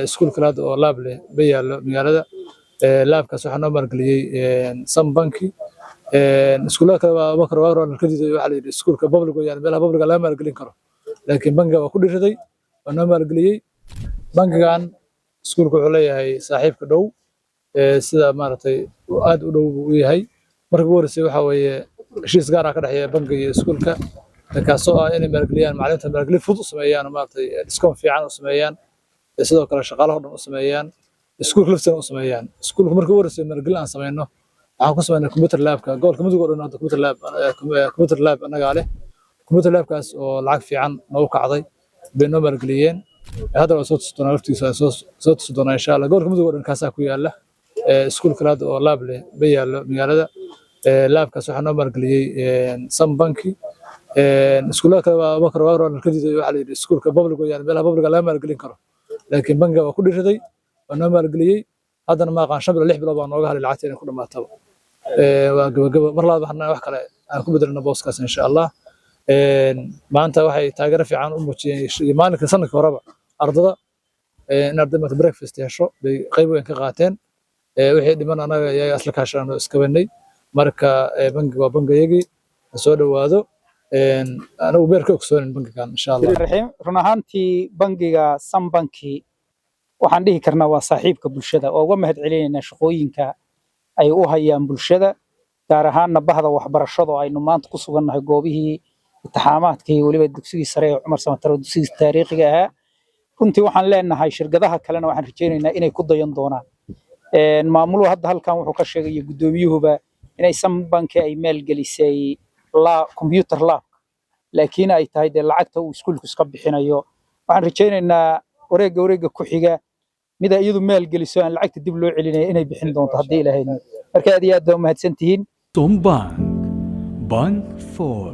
Iskuul kale hadda oo lab leh ba yaallo magaalada. Labkaas waxaa noo maalgeliyey Som Banki. Iskuullada kale waa marka waa hore ka diiday. Waxaa la yidhi iskuulka public weeyaan, meelaha public laga maalgelin karo, laakiin bangiga waa ku dhiraday, waa noo maalgeliyey. Bangigan iskuulka wuxuu leeyahay saaxiibka dhow, sida maaragtay aad u dhow buu u yahay. Marka ugu horreysay waxaa weeye heshiis gaar ah ka dhexeeya bangiga iyo iskuulka, kaasoo ah inay maalgeliyaan macallimiinta, maalgelin fudud u sameeyaan oo maaragtay discount fiican u sameeyaan, sidoo kale shaqaalaha o dhan u sameeyaan, iskuulka laftiisana u sameeyaan. Iskuulka markii ugu horreysay maalgelin aan sameyno waxaan ku sameynay computer labka. Gobolka Mudug oo dhan hadda computer lab annagaa leh. Computer labkaas oo lacag fiican noogu kacday bay noo maalgeliyeen. Hadda waa soo tusi doonaa laftiisa, waa soo tusi doonaa insha Allah. Gobolka Mudug oo dhan kaasaa ku yaala. Iskuul kale hadda oo lab leh ba yaallo magaalada. Labkaas waxaa noo maalgeliyey Som Banki. Iskuullada kale waa marka waa hore ka diiday. Waxaa la yidhi iskuulka public weeyaan, meelaha public laga maalgelin karo, laakiin bangiga waa ku dhiraday, waa noo maalgeliyey. Haddana ma aqaan, 5 bilood 6 bilood baa nooga hadhay lacagta inay ku dhamaataba. Waa gabagabo. Mar labaad waxaan wax kale aan ku bedelno booskaas insha Allah. Maanta waxay taageero fiican u muujiyeen iyo maalinka sanadkii horeba ardada in arday maanta breakfast hesho bay qayb weyn ka qaateen. Wixii dhiman anaga iyaga isla kaashanano iskabanay. Marka bangiga waa bangiyagii, ha soo dhowaado. Anagu beer ka ogsoonin bangigan insha Allah. Raxiim, run ahaantii bangiga Som Banki waxaan dhihi karnaa waa saaxiibka bulshada oo uga mahad celinaynaa shaqooyinka ay u hayaan bulshada, gaar ahaanna bahda waxbarashada oo aynu maanta ku sugannahay goobihii imtixaamaadka iyo weliba dugsigii sare ee Cumar Samatar oo dugsigii taariikhiga ahaa. Runtii waxaan leenahay shirkadaha kalena waxaan rajaynaynaa inay ku dayan doonaan. Maamuluhu hadda halkan wuxuu ka sheegay, guddoomiyuhuba, inay Som Banki ay maalgelisay computer lab, laakiin ay tahay dee lacagta uu iskuulku iska bixinayo. Waxaan rajaynaynaa wareegga ku xiga mida iyadu maalgeliso aan lacagta dib loo celinaya inay bixin doonto haddii Ilaahay. Marka aad iyo aad baa umahadsan tihiin. Sombank, Bank for